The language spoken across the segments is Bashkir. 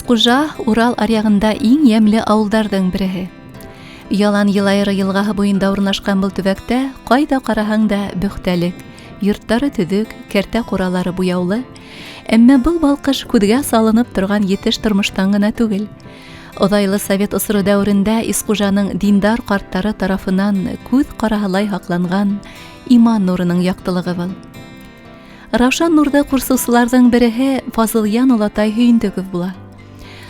Искужа Урал аръяғында иң йәмле ауылдарҙың береһе. Ялан Йылайыры йылғаһы буйында урынлашҡан был төбәктә ҡайҙа ҡараһаң да бөхтәлек, йорттары төҙөк, кәртә ҡуралары буяулы. Әммә был балҡыш күҙгә салынып торған етеш тормоштан ғына түгел. Оҙайлы совет осоро дәүерендә Искужаның диндар ҡарттары тарафынан күҙ ҡараһылай һаҡланған иман нурының яҡтылығы был. Раушан нурҙы ҡурсыусыларҙың береһе Фазылйән олатай Һөйөндөков була.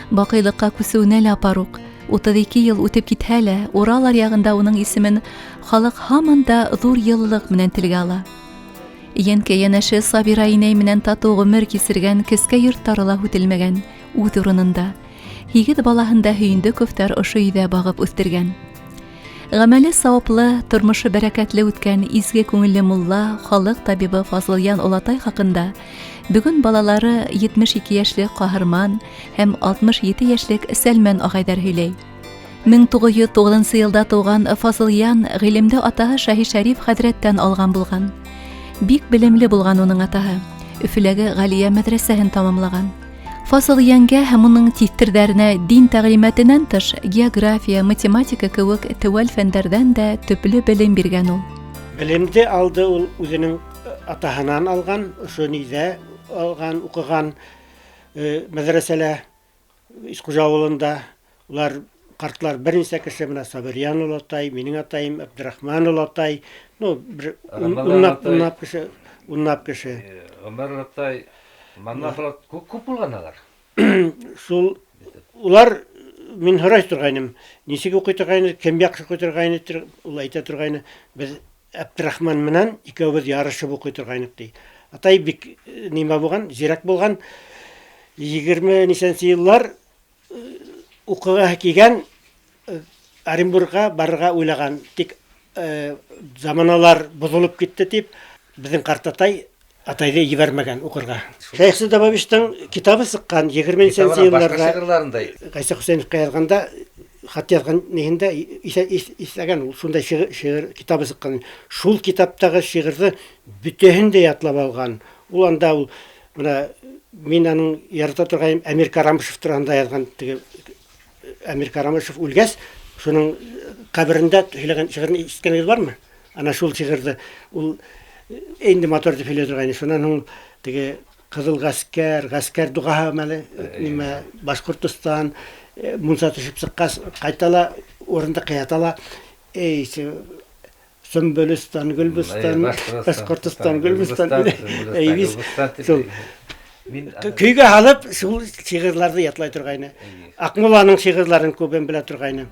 Баҡыйлыҡҡа күсеүенә лә апаруҡ 32 йыл үтеп китһә лә, Урал аръяғында уның исемен халыҡ һаман да ҙур йылылыҡ менән телгә ала. Йәнкә йәнәше Сабира инәй менән татыу ғүмер кисергән кескәй йорттары ла һүтелмәгән, үҙ урынында. Һигеҙ балаһын да Һөйөндөковтар ошо өйҙә бағып үҫтергән. Ғәмәле сауаплы, тормошо бәрәкәтле үткән изге күңелле мулла, халыҡ табибы Фазылйән олатай хаҡында бөгөн балалары 72 йәшлек Ҡаһарман һәм 67 йәшлек Сәлмән ағайҙар һөйләй. 1909 йылда тыуған Фазылйән ғилемде атаһы Шаһи Шәриф хәҙрәттән алған булған. Бик белемле булған уның атаһы. Өфөләге Ғәлиә мәҙрәсәһен тамамлаған. Фазылйәнгә һәм уның тиҫтерҙәренә дин тәғлимәтенән тыш география, математика кеүек теүәл фәндәрҙән дә төплө белем биргән ул. Белемде алды ул үҙенең атаһынан алған, ошо ниҙә алған, уҡыған мәҙрәсәлә, Искужа ауылында. Улар ҡартлар бер нисә кеше, менә Сабирйән олатай, минең атайым Абдрахман олатай, ну, бер Рамазан унлап, атай. унлап кеше, унлап кеше. Ғүмәр атай, Маннаф олатай, күп, күп булған алар. Шул улар мин һорай торғайным, нисек уҡый торғайны, кем яҡшы уҡый торғайны, ул әйтә торғайны, беҙ Әбдрахман менән икәүбеҙ ярышып уҡый торғайныҡ, ти. Атай бик нимә булған, зирәк булған. 20 нисәнсе йыллар уҡыға килгән, Оренбургға барырға уйлаған. Тик заманалар боҙолоп китте тип, беҙҙең ҡартатай атайҙы ебәрмәгән уҡырға. Шәйхзада Бабичтың китабы сыҡҡан 20 нисәнсе Китабынан башҡа йылларҙа шиғырларында Ғайса Хөсәйеновҡа яҙғанда, хат яҙған ниһендә иҫләгән ул, шундай шиғыр китабы сыҡҡан. Шул китаптағы шиғырҙы бөтәһен дә ятлап алған. Ул анда ул бына мин аның ярата торғайным Әмир Карамышев тураһында яҙған, теге Әмир Карамышев үлгәс, шуның ҡәберендә һөйләгән шиғырын ишеткәнегеҙ бармы? Ана шул шиғырҙы ул инде матур тип һөйләй торғайны. Шунан һуң теге Ҡыҙыл ғәскәр, ғәскәр доғаһы мәле, нимә, Башҡортостан, мунса төшөп сыҡҡас, ҡайта ла, урындыҡ ята ла, эй, Сөмбөлөстан, Гөлбөстан, Башҡортостан, Гөлбөстан, эй, биз шул көйгә һалып, шул шиғырҙарҙы ятлай торғайны. Аҡмулланың шиғырҙарын күбен белә торғайны.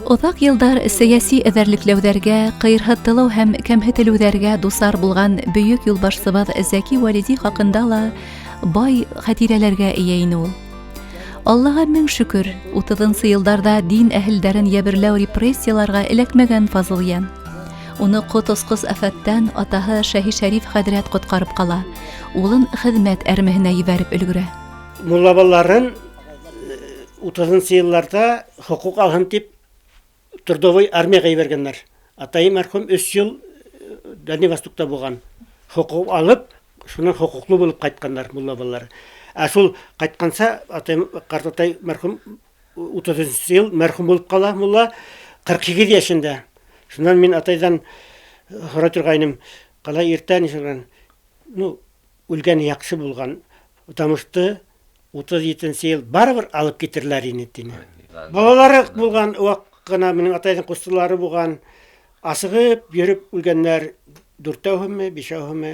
Оҙаҡ йылдар сәйәси эҙәрлекләүҙәргә, ҡыйырһытылыу һәм кәмһетелеүҙәргә дусар булған бөйөк юлбашсыбыҙ Зәки Вәлиди хаҡында ла бай хәтирәләргә эйә ине ул. Аллаға мең шөкөр, 30 йылдарҙа дин әһелдәрен йәберләү репрессияларға эләкмәгән Фазылйән. Уны ҡот осҡос афәттән атаһы Шәһи Шәриф хәҙрәт ҡотҡарып ҡала, улын хеҙмәт әрмеһенә ебәреп өлгөрә. Мулла балаларын 30 йылларҙа хоҡуҡ алһын тип трудовой армияға ебәргәндәр. Атайым мәрхүм 3 йыл Дальний Востокта булған. Хоҡуҡ алып, шунан хоҡуҡлы булып ҡайтҡандар мулла балалары. Ә шул ҡайтҡанса атайым, ҡартатай мәрхүм 33 йыл мәрхүм булып ҡала мулла 48 йәшендә. Шунан мин атайҙан һорай торғайным, ҡалай иртә нисәгән? Ну, үлгән яҡшы булған. Потому что 37 йыл барыбер алып китерләр ине, тине. Балалары булған, ваҡ ҡына минең атайҙың ҡустылары булған. Асығып йөрөп үлгәндәр дүртәүһеме, бишәүһеме.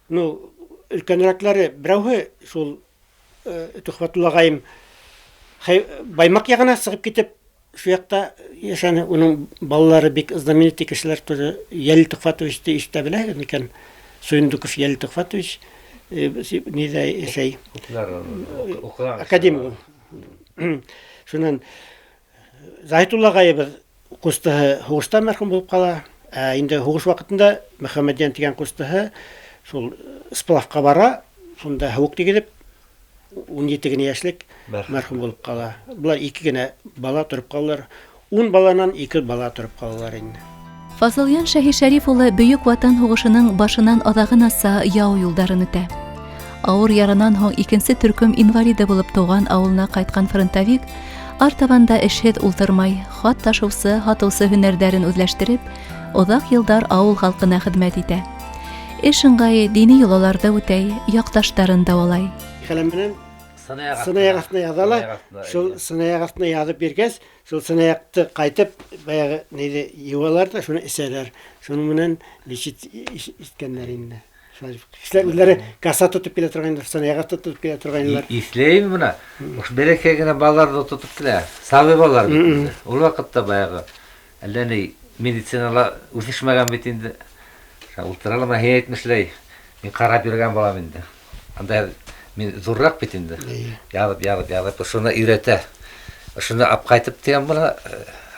Ну, өлкәнерәкләре берәүһе шул Төхвәтулла ағайым Баймаҡ яғына сығып китеп, шул яҡта йәшәне. Уның балалары бик знаменитый кешеләр тоже. Йәлил Төхвәтовичты ишетә беләһегеҙ микән? Суюндуков Йәлил Төхвәтович, ниҙә йәшәй? Күпләр уҡыған. Академик ул. Шунан Заһитулла ағайыбыҙ ҡустыһы һуғышта мәрхүм булып ҡала. Ә инде һуғыш ваҡытында Мөхәммәтйән тигән ҡустыһы шул сплавҡа бара, шунда һыуыҡ тигеҙеп, 17 генә йәшлек мәрхүм булып ҡала. Былар ике генә бала тороп ҡалалар. 10 баланан 2 бала тороп ҡалалар инде. Фазылйән Шәһи Шәриф улы Бөйөк Ватан һуғышының башынан аҙағынаса яу юлдарын үтә. Ауыр яранан һуң икенсе төркөм инвалиды булып тыуған ауылына ҡайтҡан фронтовик артабан да эшһеҙ ултырмай, хат ташыусы, һатыусы һөнәрҙәрен үҙләштереп, оҙаҡ йылдар ауыл халҡына хеҙмәт итә. Эш ыңғайы дини йолаларҙы үтәй, яҡташтарын дауалай. Ҡәләм менән сынаяҡ аҫтына яҙа ла, шул сынаяҡ аҫтына яҙып биргәс, шул сынаяҡты ҡайтып баяғы нейҙе йыуалар ҙа шуны эсәләр. Шуның менән лечить иткәндәр инде. Шулай кешеләр үҙләре каса тотоп килә торғайнылар, сынаяҡ тотоп килә торғайнылар. Иҫләйем бына, ошо бәләкәй генә балаларҙы тотоп килә, сабый балалар бит инде. Ул ваҡытта баяғы әллә ни медицинала үҫешмәгән бит инде. Ултыра ла, һин әйтмешләй, мин ҡарап йөрөгән балам инде. Анда мин ҙурыраҡ бит инде. Яҙып, яҙып, яҙып, ошоно өйрәтә. Ошоно алып ҡайтып тигән була,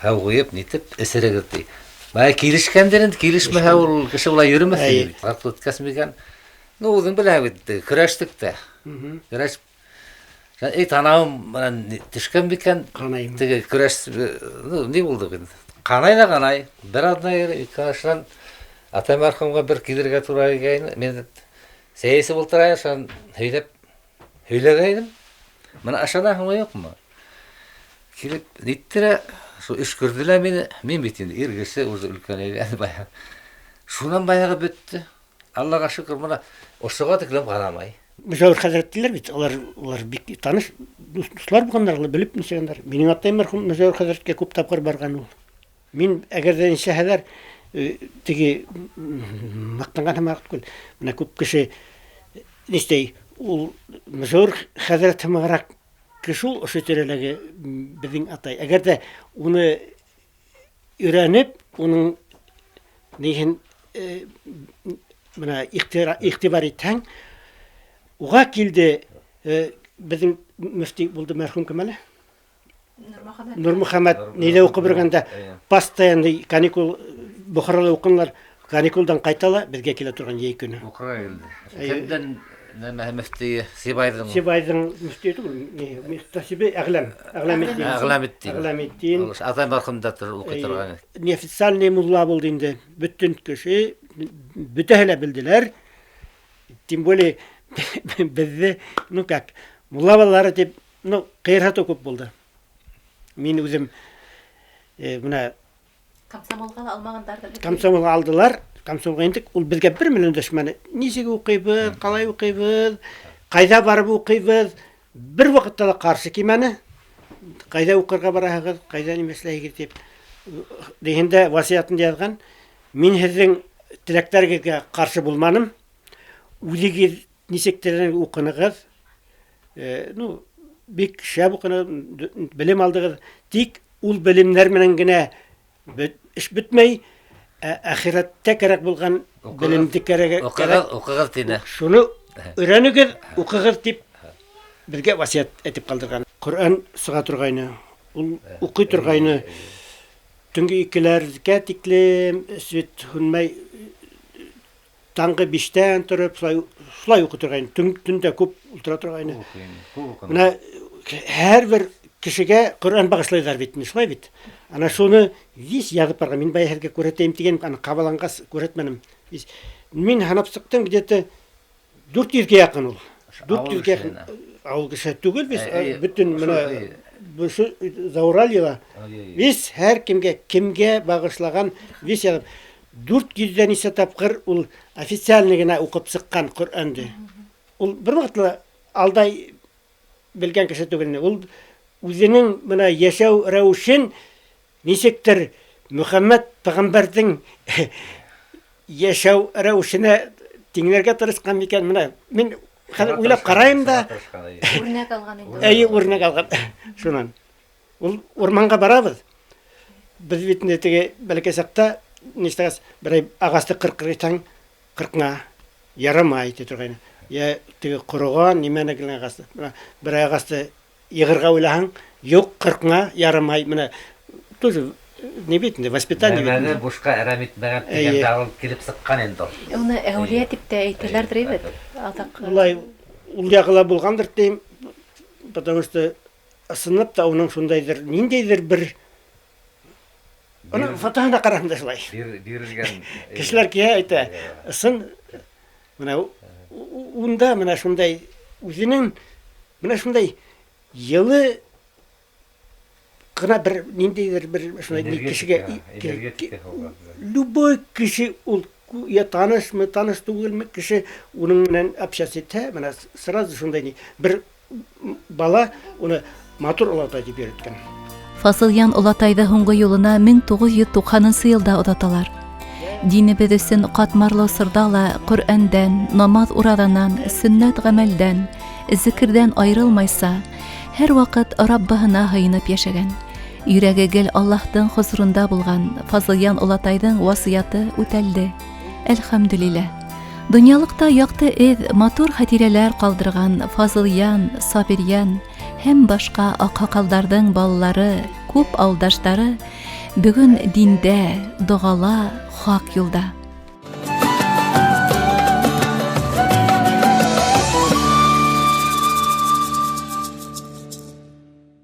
һыу ҡуйып, нитеп эсерегеҙ ти. Бая килешкәндер инде, килешмәһә ул кеше улай йөрөмәҫ ине бит. Ваҡыт үткәс микән? Ну, үҙең беләһең бит, көрәштек тә. Көрәш. Эй, танауым менән төшкән микән? Ҡанай. Теге көрәш, ну, ни булды бит? Ҡанай ҙа ҡанай. Бер аҙна ике ашынан атай мәрхүмгә бер килергә тура килгәйне. Мин сәй эсеп ултырайым, шунан һөйләп һөйләгәйнем. Бына ышанаһыңмы, юҡмы? Килеп нитте лә, шул өшкөрҙө лә мине. Мин бит инде ир кеше, уже өлкәнәйгән баяғы. Шунан баяғы бөттө. Аллаға шөкөр, бына ошоға тиклем ҡанамай. Мөжәүер хәҙрәт тиләр бит, улар бик таныш дуҫлар булғандар, улар белеп нисәгәндәр. Минең атайым мәрхүм Мөжәүер хәҙрәткә күп тапҡыр барған ул. Мин әгәр ҙә нисәһәләр, теге маҡтанған һымаҡ түгел. Бына күп кеше нистәй, ул Мөжәүер хәҙрәт һымағыраҡ кеше ул ошо тирәләге беҙҙең атай. Әгәр ҙә уны өйрәнеп, уның ниһен бына иғтибар итһәң, уға килде беҙҙең мөфти булды мәрхүм кем әле? Нурмөхәмәт. Нурмөхәмәт нейҙә уҡып йөрөгәндә постоянный каникул Бохарала уҡынылар, каникулдан ҡайта ла беҙгә килә торған йәй көнө. Уҡырға килде. Кемдән нәмә мөфти? Сибайҙың. Сибайҙың мөфти түгел, мөхтәсибе Әғләм, Әғләметдин. Әғләметдин. Әғләметдин. Ул атай мәрхүм дә тор уҡый торған. Неофициальный мулла булды инде. Бөтөн кеше, бөтәһе лә белделәр. Тем более беҙҙе, ну как, мулла балалары тип, ну, ҡыйырһытыу күп булды. Мин үҙем бына комсомолға ла алмағандарҙыр. Комсомолға алдылар, комсомолға индек, ул беҙгә бер менән өндәшмәне. Нисек уҡыйбыҙ, ҡалай уҡыйбыҙ, ҡайҙа барып уҡыйбыҙ, бер ваҡытта ла ҡаршы килмәне. Ҡайҙа уҡырға бараһығыҙ, ҡайҙа нимә эшләйһегеҙ тип. Дигәндә васыятында яҙған, мин һеҙҙең теләктәрегеҙгә ҡаршы булманым. Үҙегеҙ нисек теләгән уҡынығыҙ. Ну, бик шәп уҡынығыҙ, белем алдығыҙ. Тик ул белемдәр менән генә эш бөтмәй, әхирәттә кәрәк булған белемде кәрәк. Уҡығыҙ, уҡығыҙ тине. Шуны өйрәнегеҙ, уҡығыҙ тип беҙгә васыят әйтеп ҡалдырған. Ҡөрьән сыға торғайны, ул уҡый торғайны. Төнгө икеләргә тиклем свет һүнмәй, таңғы биштән тороп, шулай уҡый торғайны. Төндә күп ултыра торғайны. Бына һәр бер кешегә Ҡөрьән бағышлайҙар бит, шулай бит. Ана шуны вис яҙып барған. Мин бая һеҙгә күрһәтәйем тигән, ана ҡабаланғас күрһәтмәнем. Вис. Мин һанап сыҡтым, где-то дүрт йөҙгә яҡын ул. Дүрт йөҙгә яҡын. Ауыл кеше түгел, вис, бөтөн бына ошо Зауральела. Вис һәр кемгә, кемгә бағышлаған вис яҙып. Дүрт йөҙҙән нисә тапҡыр ул официальный генә уҡып сыҡҡан Ҡөрьәнде. Ул бер ваҡытта ла алдай белгән кеше түгел ине. Ул үҙенең бына йәшәү рәүешен нисектер Мөхәммәт пәйғәмбәрҙең йәшәү рәүешенә тиңләргә тырышҡан микән? Бына мин хәҙер уйлап ҡарайым да. Үрнәк алған инде. Әйе, үрнәк алған. Шунан. Ул урманға барабыҙ. Беҙ бит инде теге бәләкәй саҡта нишләгәс, берәй ағасты ҡырҡыр итһәң, ҡырҡма, ярамай ти торғайны. Йә теге ҡороған нимәне генә ағасты. Бына берәй ағасты йығырға уйлаһаң, юҡ, ҡырҡма, ярамай. Бына тоже не бит инде, воспитание бит инде. Нәмәне бушҡа әрәм итмәгән тигән дә ул килеп сыҡҡан инде ул. Уны әүлиә тип тә әйтәләрҙер бит. Аҙаҡ. Улай ул яғы ла булғандыр тием, потому что ысынлап та уның шундайҙыр, ниндәйҙер бер Уның фотоһына ҡараһаң да шулай. Бирелгән Кешеләр килә әйтә, ысын, бына Унда менә шундай үҙенең менә шундай йылы ғына бер ниндәйҙер бер шундай кешегә любой кеше ул я танышмы, таныш түгелме, кеше уның менән общаться итһә, менә сразу шундай ни бер бала уны матур олатай тип йөрөткән. Фазылйән олатайҙы һуңғы юлына 1990 йылда оҙаталар. Динебеҙ өсөн ҡатмарлы осорҙа ла Ҡөрьәндән, намаҙ ураҙанан, сөннәт ғәмәлдән, зикерҙән айырылмайса, һәр ваҡыт Раббыһына һыйынып йәшәгән. Йөрәге гел Аллаһтың хозурында булған Фазылйән олатайҙың васыяты үтәлде. Әлхәмдүлилләһ. Донъялыҡта яҡты эҙ, матур хәтирәләр ҡалдырған Фазылйән, Сабирйән һәм башҡа аҡһаҡалдарҙың балалары, күп ауылдаштары бөгөн диндә, доғала, хаҡ юлда.